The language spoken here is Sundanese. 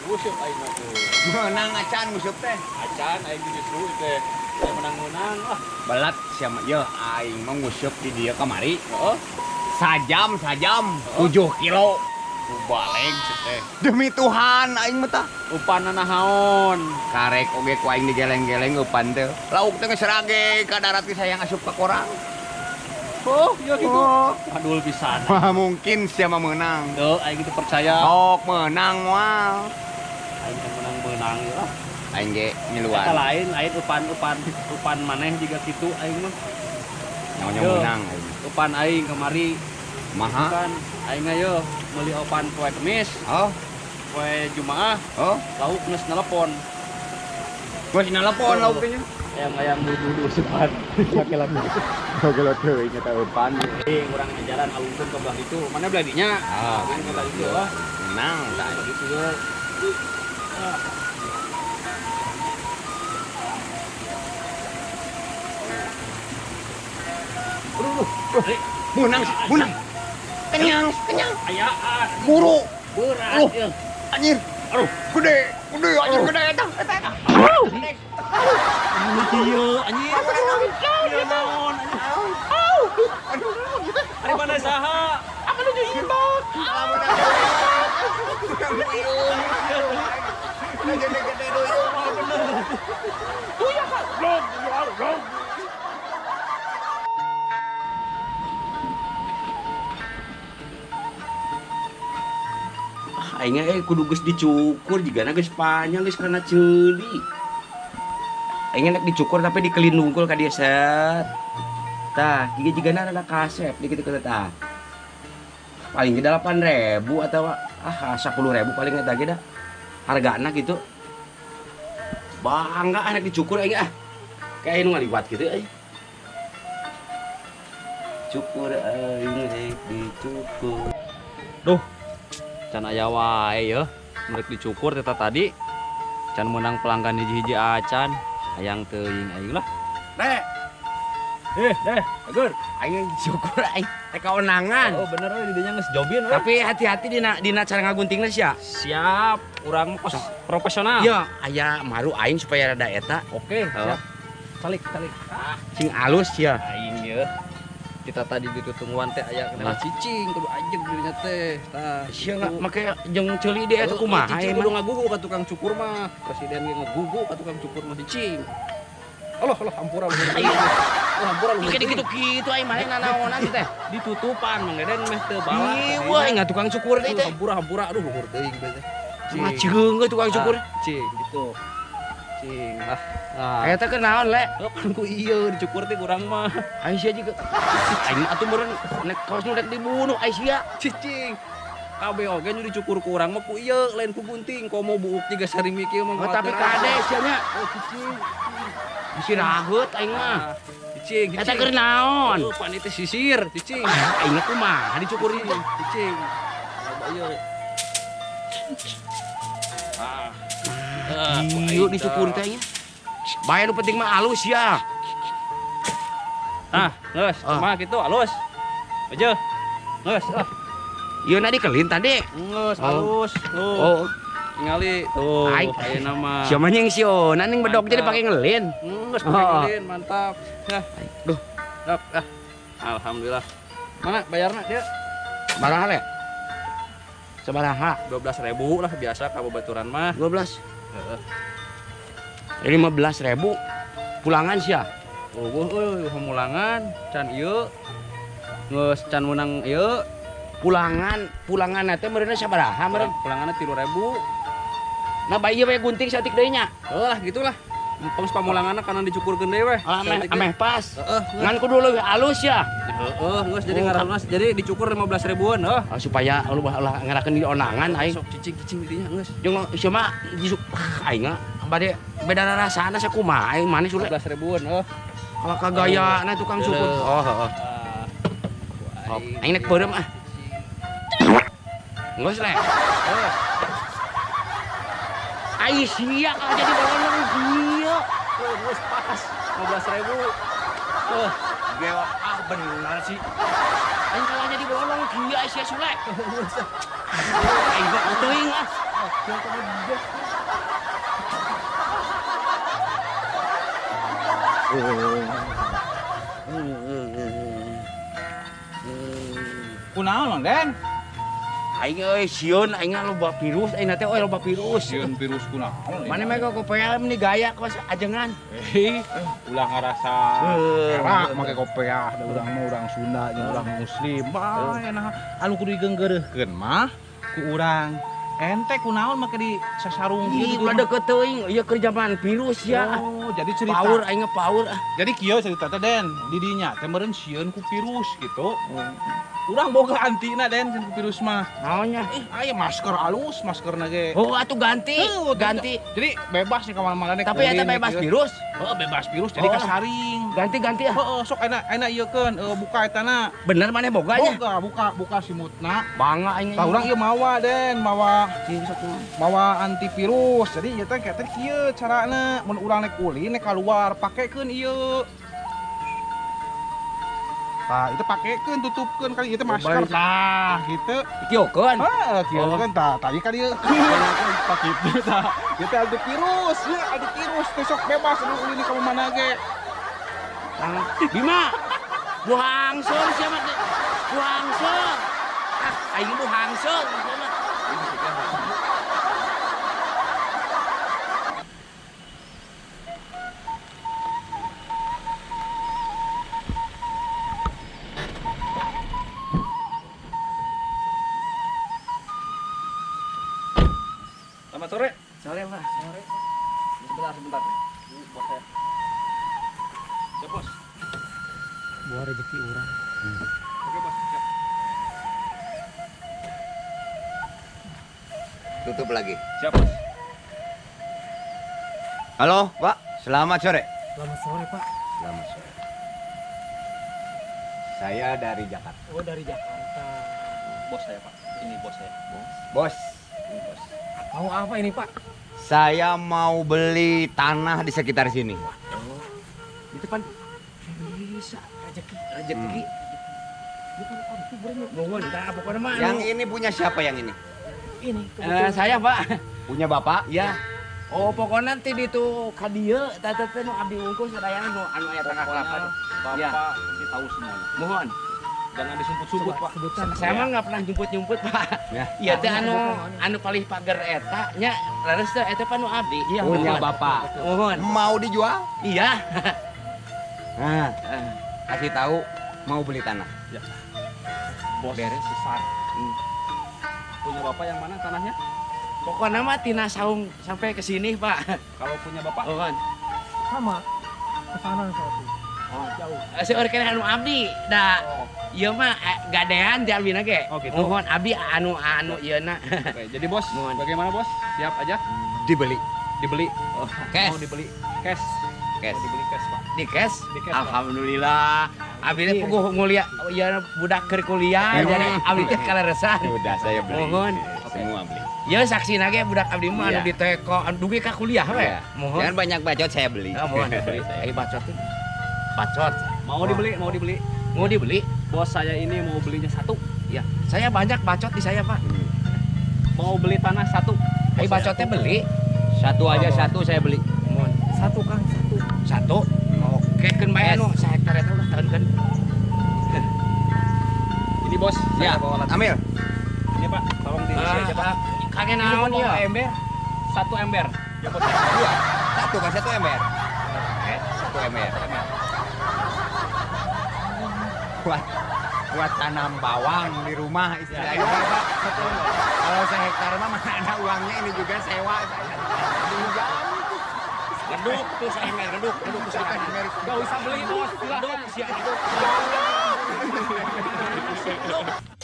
Nguseup aing mah tuh. Meunang acan nguseup teh. Acan aing justru teh. Saya menang-menang ah. Belat sia mah yeuh aing mah nguseup di dieu kamari. Heeh. Sajam 7 kilo. Baleg teh. Demi Tuhan aing mah tah. Upanna naon? Karek oge ku aing digeleng-geleng eupan teh. Lauk teh geus rage ka darat ge sayang asup ka korang. Oh, ya gitu. Oh. Adul pisan. Wah, mungkin sia mah meunang. Tuh, aing gitu percaya. Sok meunang moal. Aing kan menang-menang ya lah. Aing ge ngiluan. Eta lain, aing upan maneh jiga kitu aing mah. Nyawa meunang aing. Upan aing kamari. Maha? Kan aing ayo meuli opan poe Kemis. Oh. Poe Jumaah. Oh, lauk geus nelepon. Geus nelepon lauk teh nya. Ayam-ayam dudu sepan. Laki-laki. Oke teuing eta eupan. Urang ajaran alungkeun ke belah ditu. Mana belah dinya? Ah, main ke belah ditu lah. Menang tah. Begitu ye. Menang, menang. Kenyang, kenyang. Ayaan. Buru. Berat. Anjir. Aduh, gede, gede anjir gede eta, eta eta. Anu kieu anjir. Ieu naon anjir. Aduh, ari mana saha? Apa nuju inbox? Gede-gede duyung. Duyung kan. Blog, blog. Aing kudu geus dicukur jigana geus panjang geus kana ceuli. Aing nek dicukur tapi dikelindungkul ka dieu set. Tah, jigana rada kasep di kitu tah. Paling ge 8.000 atau ah 10.000 paling eta ge da. Hargana gitu. Bangga anak dicukur aing ah. Kayak nu ngaliwat kitu euy. Cukur aing rek dicukur. Duh. Can aya wae yeuh, rek dicukur teh tadi. Can meunang pelanggan hiji-hiji acan, hayang teuing aing lah. Dek. Deh, agur. Aing dicukur aing teh kaonangan. Oh, bener euy di dinya geus jobin euy. Tapi hati-hati dina cara ngaguntingna sia. Siap, urang mah kos profesional. Iya, aya maru aing supaya rada eta. Oke, siap. Calik, calik. Ah, sing alus sia. Aing yeuh. Kita tadi ditutungguan teh aya kena cicing kudu ajeg dirinya teh. Tah, sia make jeung ceuli deui eta kumaha cicing kudu ngagugu ka tukang cukur mah. Presiden ge ngagugu ka tukang cukur mah cicing. Allah Allah hampura luhur. Allah hampura luhur. Kieu kitu-kitu aing mah nanaonan teh. Ditutupan Mang Deden meh teu balak. Ieu aing tukang cukur teh. Hampura hampura aduh luhur teuing teh. Maceung euy tukang cukur. Cing gitu. Cing lah. Nah. Eta keur naon le? Oh, kan ku ieu dicukur teh urang mah. Aing sia juga. Aing mah atuh meureun nek kaos nu rek dibunuh aing sia. Cicing. Kabeh oge nu dicukur ku urang mah ku ieu lain ku gunting. Komo buuk jiga sarimi kieu mah. Oh, tapi kade sia nya. Oh, cicing. Bisi raheut aing mah. Cicing. Eta keur naon? Oh, pan itu sisir, cicing. Aing mah kumaha dicukur ieu? Cicing. Coba ieu. Ah. Ieu dicukur teh nya. Bae nu penting mah alus ya. Nah, geus, mah kitu alus. Aja. Geus, ah. Ieu na dikelin tadi. Geus alus. Tuh. Oh, tingali tuh. Ayeuna mah. Sia mah nying sionan ning bedog jadi pake ngelin. Geus pake ngelin, mantap. Nah, duh. Ah. Alhamdulillah. Mana bayarna dia? Sabaraha le? Sabaraha? 12.000 lah biasa ka babaturan mah. 12. Heeh. 15.000 pulangan sia. Oh, euy pemulangan can ieu. Geus can meunang ieu. Pulangan, pulangan teh meureunna sabaraha meureun? Pulanganna 3.000. Nah, bae ieu we gunting saeutik deui nya. Heuh lah gitulah. Penggeus pamulanganna kana dicukurkeun deui we. Ameh ameh pas. Heeh. Ngan kudu leuwih alus ya. Heeh, geus jadi ngaranna jadi dicukur 15.000-an heuh. Supaya ulah ngerakeun di onangan aing. Sok cicing-cicing dinya geus. Jeung sia mah aing bade beda rasana sakumaha aing manis ulah 15.000-an heuh. Kalau kagayana tukang cukur. Oh, heeh. Aing nek beureum ah. Geus le. Geus. Ai sia kalau jadi bolong kieu. Geus pas 15.000. Tuh, gewak ah bener sih. Aing kalau jadi bolong kieu ai sia Sule. Aing mah teuing ah. Kunaon Mang Den? Aing euy sieun aing loba virus aing teh euy loba virus. Sieun virus kunaon? Mana mah kopeah meni gaya kos ajengan. Ulah ngarasa era make kopeah da urang mah urang Sunda jeung urang muslim. Mah enak anu kudu digeunggeureuhkeun mah ku urang. Ente kunaon make di sasarung kieu ulah deukeut teuing ieu keur jaman virus ya. Oh, jadi cerita. Power aing power ah. Jadi kieu cerita teh Den, di dinya teh meureun sieun ku virus gitu. Urang boga antina Den ku virus mah. Naonnya? Aya masker alus, maskerna ge. Oh, atuh ganti. Ganti. Jadi bebas nih ka mana-mana. Tapi eta bebas virus. Heeh, bebas virus jadi kasaring. Ganti-ganti ah. Heeh, sok enak ieu keun buka etana. Bener maneh boga nya? Boga, buka simutna. Bangga aing. Tah urang ieu mawa Den, mawa mawa antivirus. Jadi ieu teh teh kieu carana mun urang nek ulin nek kaluar pakekeun ieu. Tah, itu pakekeun tutupkeun kali ieu teh masker tah gitu. Kieukeun. Heeh, kieukeun tah. Tadi kan ieu. Tah kitu tah. Ieu teh antivirus, ieu antivirus teh sok bebas anu ulin ka mana ge. Bima. Buhangsul sia mah. Buhangsul. Ah, aing buhangsul sia mah. Selamat sore. Sore, Pak. Sore. Sebentar, sebentar. Ini bos saya. Siap, Bos. Buah rezeki urang. Oke, Bos. Siap. Tutup lagi. Siap, Bos. Halo, Pak. Selamat sore. Selamat sore, Pak. Selamat sore. Saya dari Jakarta. Oh, dari Jakarta. Bos saya, Pak. Ini bos saya. Bos. Bos. Ini bos. Mau apa ini, Pak? Saya mau beli tanah di sekitar sini. Oh. Di depan bisa rezeki, rezeki. Yang ini punya siapa yang ini? Ini saya, Pak. Punya Bapak? Ya. Oh, pokoknya nanti di tuh ka dieu teh teh nu abdi wungkul sadayana nu anu aya tangga kelapa. Bapak ya. Kasih tahu semuanya. Mohon. Jangan disumput-sumput, Pak. Saya mah nggak pernah jemput-jemput, Pak. Iya teh anu palih pagar eta nya leres teh eta pan nu abdi. Iya, punya Bapak. Mohon. Mau dijual? Iya. Nah, kasih tahu mau beli tanah. Ya. Bos beres besar. Punya Bapak yang mana tanahnya? Pokoknya mah tina saung sampai ke sini, Pak. Kalau punya Bapak? Mohon. Sama. Ke sana satu. Oh, jauh. Seueur keneh anu abdi da. Oh. Ieu mah gadean ti abdi na ge. Oh, gitu. Mohon abdi anu anu ieuna. Oke, jadi bos, Mohon. Bagaimana bos? Siap aja? Dibeli. Dibeli. Oh, cash. Mau dibeli cash. Cash. Mau dibeli cash, Pak. Di cash? Di cash, Pak. Alhamdulillah. Abdi teh puguh ngulia ieu budak keur kuliah jadi abdi teh kaleresan. Udah saya beli. Mohon. Semua beli. Ieu saksina ge budak abdi mah anu Iya. di TK anu dugi ka kuliah we. Iya. Mohon. Jangan banyak bacot saya beli. Ah, mohon beli. Ayo bacot. Bacot. Mau dibeli, mau dibeli. Mau dibeli? Bos saya ini mau belinya satu. Ya, saya banyak bacot di saya, Pak. Mau beli tanah satu. Ayo bacotnya beli. Satu aja satu saya beli. Mohon. Satu, Kang, satu. Satu. Oke, keun bae Yes. anu sahektar eta ulah taunkeun. Ini bos, Ya, saya bawa lagi. ambil. Ini Pak, tolong diisi aja, Pak. Kage naon Ini ieu? ember. Satu ember. Ya, bos. Dua. Satu kan satu ember. Satu ember. Buat tanam bawang di rumah istilahnya. Pak. Kalau sehektar mah mana ada uangnya, ini juga sewa saya. Geduk tuh saember, geduk, geduk tuh saember. Gak usah beli, bos. Geduk sia geduk. Geduk.